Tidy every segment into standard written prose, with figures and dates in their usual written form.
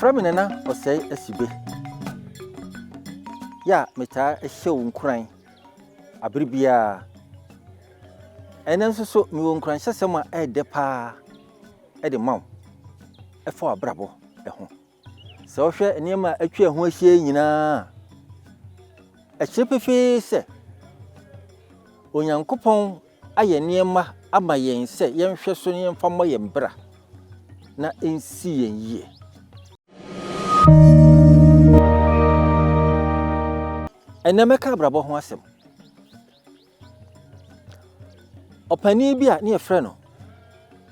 Wɔfrɛ me Nana Ɔsɛe Asibe. Yɛ a metaa hyɛ wo nkuran abere biara. Ɛnnɛ nso so mewɔ nkuranhyɛsɛm a ɛyɛ dɛ paa de ma wo ɛfa w'abrabɔ ho. Sɛ wohwɛ nneɛma a atwa ho ahyia yi nyinaa a, ɛkyerɛ pefee sɛ Onyankopɔn ayɛ nneɛma ama yɛn sɛ yɛnhwɛ so na yɛmfa mmɔ yɛn bra na ɛnsi yɛn yie. Ɛnnɛ mɛka abrabɔ ho asɛm. Ɔpanin bi a ne yɛfrɛ no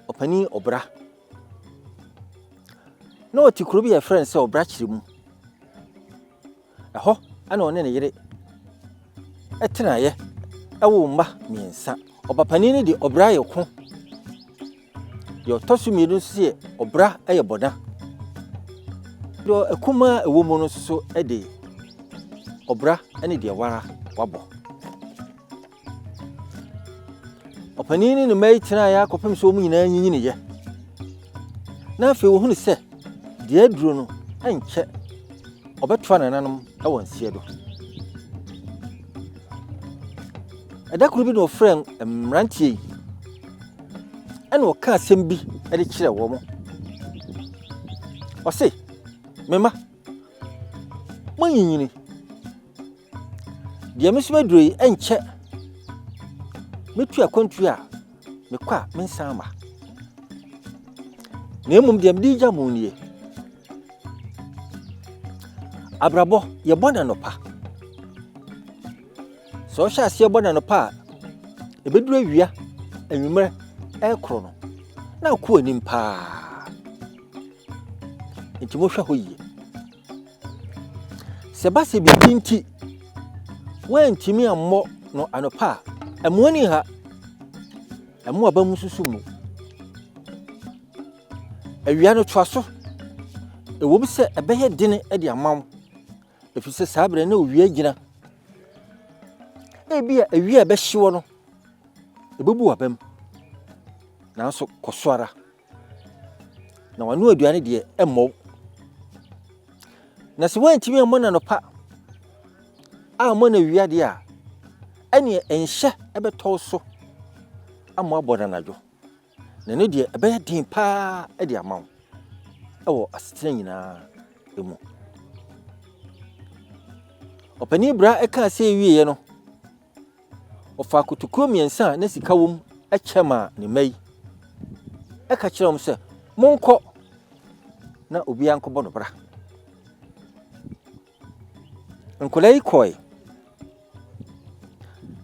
Ɔpanin Ɔbra. Na ɔte kuro bi a yɛfrɛ no sɛ Ɔbrakyerɛ mu. Ɛhɔ na ɔne ne yere tenaeɛ woo mma mmiɛnsa. Ɔbapanin no de ɔbra yɛ ko. Deɛ ɔtɔ so mmienu nso yɛ ɔbra yɛ bɔna. Deɛ akumaa a ɛwɔ mu no nso so de ɔbra ne deɛ wara wabɔ. Ɔpanin ne ne mma yi tenaeɛ ara kɔpem sɛ wɔn nyinaa nyinyiniiɛ. Na afei wɔhunu sɛ deɛ aduro no nkyɛ ɔbɛtoa nananom wɔ nseɛ do. Ɛda koro bi na ɔfrɛ mmeranteɛ yi ɛna ɔka asɛm bi de kyerɛ wɔn. Ɔse, me mma, moanyinyini. Deɛ me nso maduro yi, ɛnkyɛ mɛtu akwantuo a mekɔ a mensan mma. Na mmom deɛ mede regya mo nie. Abrabɔ, yɛbɔ no anɔpa. Sɛ ɔhyɛ aseɛ bɔ no anɔpa a, ɛbɛduru awia, anwummerɛ ɛrekorɔ no, na akɔ anim paa. Nti mohwɛ hɔ yie. Sɛ ɛba sɛ biribi nti woantumi ammɔ no anɔpa a, ɛmmoa ani nha. Ɛmmoa aba mu nso so mmu. Awia no toa so. Ɛwom sɛ ɛbɛyɛ dene de ama wo, ɛfiri sɛ saa berɛ na owia gyina. Ebia awia a ɛbɛhye wɔ no, ɛbɛbu w'abam. Nanso kɔ so ara. Na wano aduane deɛ ɛmmɔ wo. Na sɛ woantumi ammɔ no anɔpa ammɔ no awia deɛ a, ɛneɛ nhyɛ ɛbɛtɔ wo so ama abɔ no anadwo. Na ɛno deɛ ɛbɛyɛ den paa de ama wo ɛwɔ asetena nyinaa mu. Ɔpanin bra ɛkaa sɛ wieɛ no, Ɔfaa kotokuo mmiɛnsa a na sika wom kyɛ maa ne mma yi. Ɛka kyerɛɛ wɔn sɛ, Monkɔ na obiara nkɔbɔ no bra. Nkwadaa yi kɔe.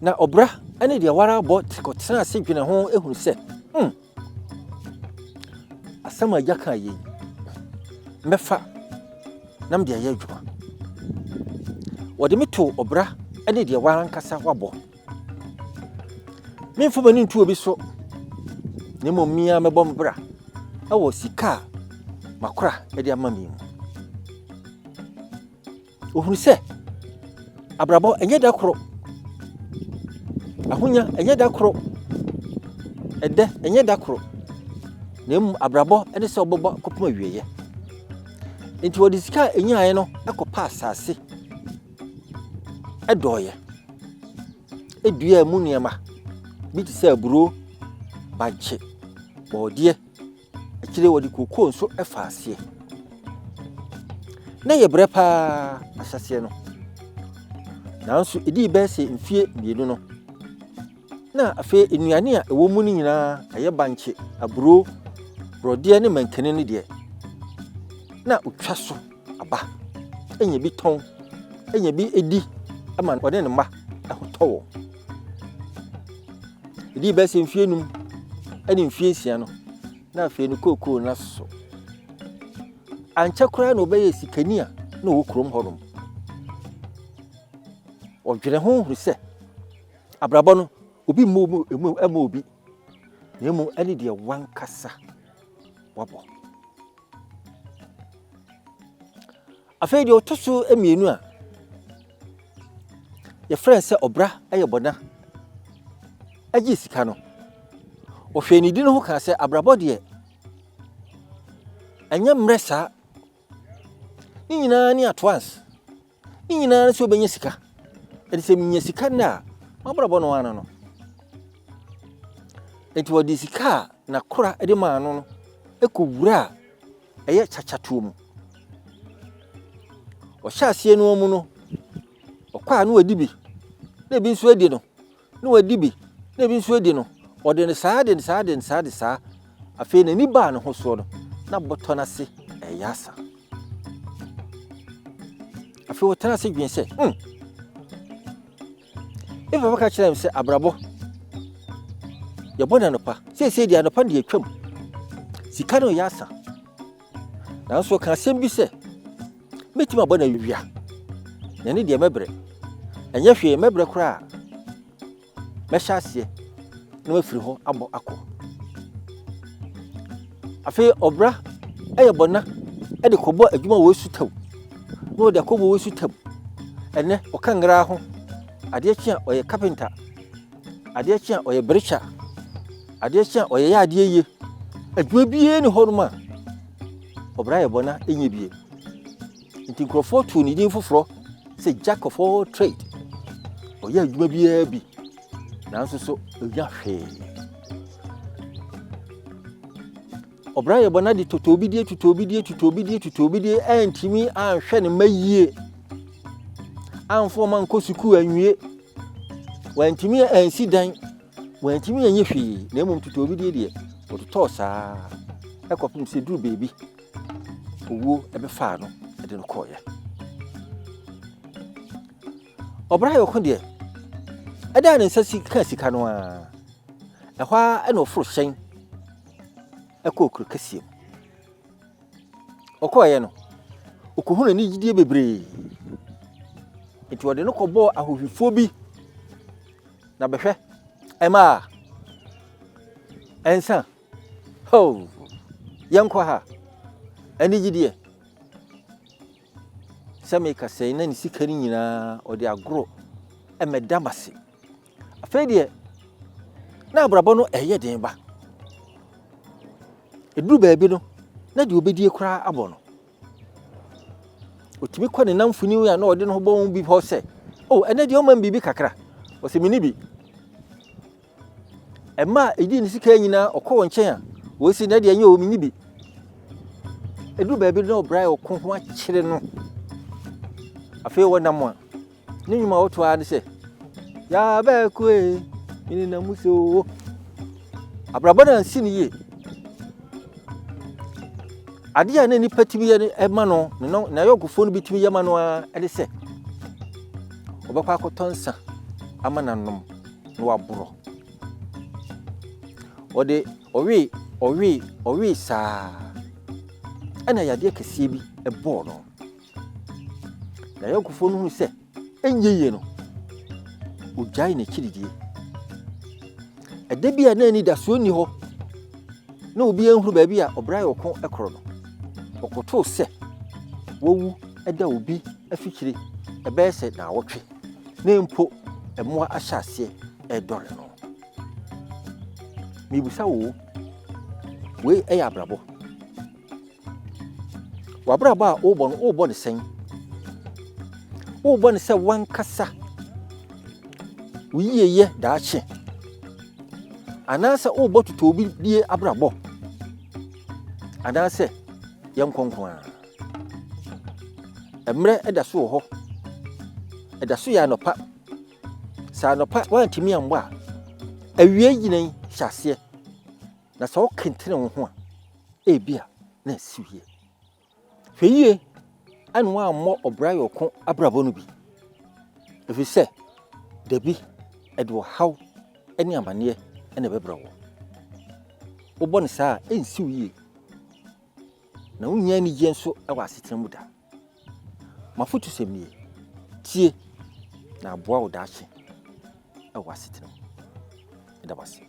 Na ɔbra ne deɛ wara abɔ kɔtena ase dwene ho ehunu sɛ, hmm, asɛm a agya kaa yei, mɛfa na mede ayɛ adwuma. Wɔde me too ɔbra ne deɛ w'ankasa wabɔ. Memfa m'ani nto obi so, na mmom me ara mɛbɔ me bra wɔ sika a makora de ama me mu. Ohunu sɛ abrabɔ ɛnyɛ da koro, ahonya ɛnyɛ da koro, ɛdɛ ɛnyɛ da koro, na mmom abrabɔ ne sɛ ɔbɛbɔ kɔpem awieeɛ. Nti wɔde sika a ɛnyaeɛ no kɔpa asase dɔeɛ, duaa mu nneɛma bi te sɛ aburo, bankye, bɔɔdeɛ. Akyire wɔde kookoo nso faa aseɛ. Na ɛyɛ berɛ paa ahyɛaseɛ no. Nanso ɛdii bɛyɛ sɛ mfeɛ mmienu no, na afei nnuane a ɛwɔ mu no nyinaa, ɛyɛ bankye, aburo, borɔdeɛ ne mankani no deɛ, na ɔtwa so aba, nya bi tɔn, nya bi di ma ɔne ne mma ho tɔ wɔn. Ɛdii bɛyɛ sɛ mfeɛ num ne mfeɛ nsia no, na afei no kookoo no aso. Ankyɛ koraa na ɔbɛyɛɛ sikani a na ɔwɔ kurom hɔnom. Ɔdwene ho hunu sɛ abrabɔ no, obi mmɔ mu mma obi, na mmom ɛne deɛ wankasa wabɔ. Afei deɛ ɔtɔ so mmienu a yɛfrɛ no sɛ ɔbra yɛ bɔna gye sika no, ɔhwɛɛ ne di no ho kaa sɛ abrabɔ deɛ ɛnyɛ mmerɛ saa. Ne nyinaa ne at once. Ne nyinaa ne sɛ wobɛnya sika. Ɛde sɛ menya sika nnɛ a, m'abrabɔ no ara no. Enti wɔde sika a n'akora de maa no no kɔwuraa ɛyɛ kyakyatoɔ mu. Ɔhyɛ aseɛ no mu no, ɔkɔ a na wadi bi, na ebi nso adi no, na wadi bi, na ebi nso adi no. Ɔde no saa de no saa de no saa de saa. Afei n'ani baa ne ho soɔ no, na bɔtɔ no ase ɛyɛ asa. Afei ɔtena ase dwen sɛ, Me papa ka kyerɛɛ me sɛ abrabɔ, yɛbɔ no anɔpa. Seesei deɛ anɔpa no deɛ atwam. Sika no yɛ asa. Nanso ɔka asɛm bi sɛ, mɛtumi abɔ no awia. Na ɛno deɛ mɛbrɛ. Ɛnyɛ hwee, mɛbrɛ koraa. Mɛhyɛ aseɛ na mafiri hɔ abɔ akɔ. Afei ɔbra yɛ bɔna de kɔbɔ adwuma wɔ esu tam na ɔde akɔbɔ wɔ esu tam. Ɛnɛ ɔka ngeraa ho, adeɛ kye a ɔyɛ kapenta, adeɛ kye a ɔyɛ brekya, adeɛ kye a ɔyɛ yɛ adeɛ yie. Adwuma biara ni hɔnom a ɔbra yɛ bɔna nyɛ bie. Nti nkurɔfoɔ too ne din foforɔ sɛ Jack of all trade. Ɔyɛ adwuma biara bi, nanso so ɔnya hwee. Ɔbra yɛ bɔna de totobidie totobidie totobidie totobidie antumi anhwɛ ne mma yie. Amfa wɔn ankɔ sukuu anwie. Wantumi ansi dan. Wantumi anyɛ hwee na mmom totobidie deɛ ɔtotɔɔ saa ɛkɔpem sɛ duru baabi owuo ɛbɛfaa no ɛde no kɔɔeɛ. Ɔbra yɛ ɔko deɛ ɛdaa ne nsa si kaa sika no ara. Ɛhɔ ara na ɔforo hyɛn kɔɔ kuro kɛseɛ mu. Ɔkɔeɛ no, ɔkɔhunuu anigyedeɛ bebree. Nti ɔde no kɔbɔɔ ahohwifoɔ bi. Na bɛhwɛ, ɛmaa ɛnsa. Ho! Yɛnkɔ ha. Anigyedeɛ. Sɛ meka sɛe na ne sika no nyinaa ɔde agorɔ ɛmɛda m'ase. Afei deɛ, na abrabɔ no ɛyɛ den ba. Ɛduru baabi no, na deɛ ɔbɛdie koraa abɔ no. Ɔtumi kɔ ne namfoni a na ɔde ne ho bɔ ho bi hɔ sɛ, o oh, ɛnɛ deɛ ɔma me biribi kakra. Ɔsɛ menni bi. Ɛma a ɛdii ne sika nyinaa ɔkɔ wɔn nkyɛn a, wɔsi na deɛ ɛnyɛ o menni bi. Ɛduru baabi no na ɔbra ɔko ho akyere no. Afei wɔnam a, Ne nnwom a ɔto ara ne sɛ, Yabɛko e, mene na mu sɛ o. Abrabɔ no ansi no yie. Adeɛ a na nipa tumi yɛ no ma no, n'ayɔnkofoɔ no bi tumi yɛ ma no ara ne sɛ, ɔbɛkɔ akɔtɔ nsa ama no anom na waborɔ. Ɔde ɔwee ɔwee ɔwee saa ɛna yadeɛ kɛseɛ bi bɔɔ no. N'ayɔnkofoɔ no hunu sɛ ɛnyɛ yie no, wɔgyae n'akyiridie. Ɛda bi a na anidasoɔ nni hɔ na obiara nhunu baabi a ɔbra yɛ ɔko korɔ no, ɔkɔtoo sɛ wawu da obi afikyire ɛbɛyɛ sɛ naawɔtwe na mpo mmoa ahyɛ aseɛ ɛredɔre no. Mebisa wo, wei ɛyɛ abrabɔ. W'abrabɔ a wobɔ no, wobɔ no sɛn? Wobɔ no sɛ w'ankasa wo yieyɛ daakye? Anaasɛ wobɔ totɔ obi die abrabɔ? Anaasɛ yɛnkɔ nko ara? Mmerɛ da so wɔ hɔ. Ɛda so yɛ anɔpa. Sɛ anɔpa woantumi ammɔ a, awia gyina yi hyɛ aseɛ. Na sɛ wokentene wo ho a, ebia na asi wie. Hwɛ yie ɛna woammɔ ɔbra yɛ ɔko abrabɔ no bi. Ɛfiri sɛ, dabi ɛde ɔhaw ne amaneɛ na ɛbɛbrɛ wo. Wobɔ no saa a, ɛnsi wo yie. Na wonnya anigyeɛ nso wɔ asetena mu da. M'afotusɛm nie, tie na aboa wo daakye wɔ asetena mu. Meda wo ase.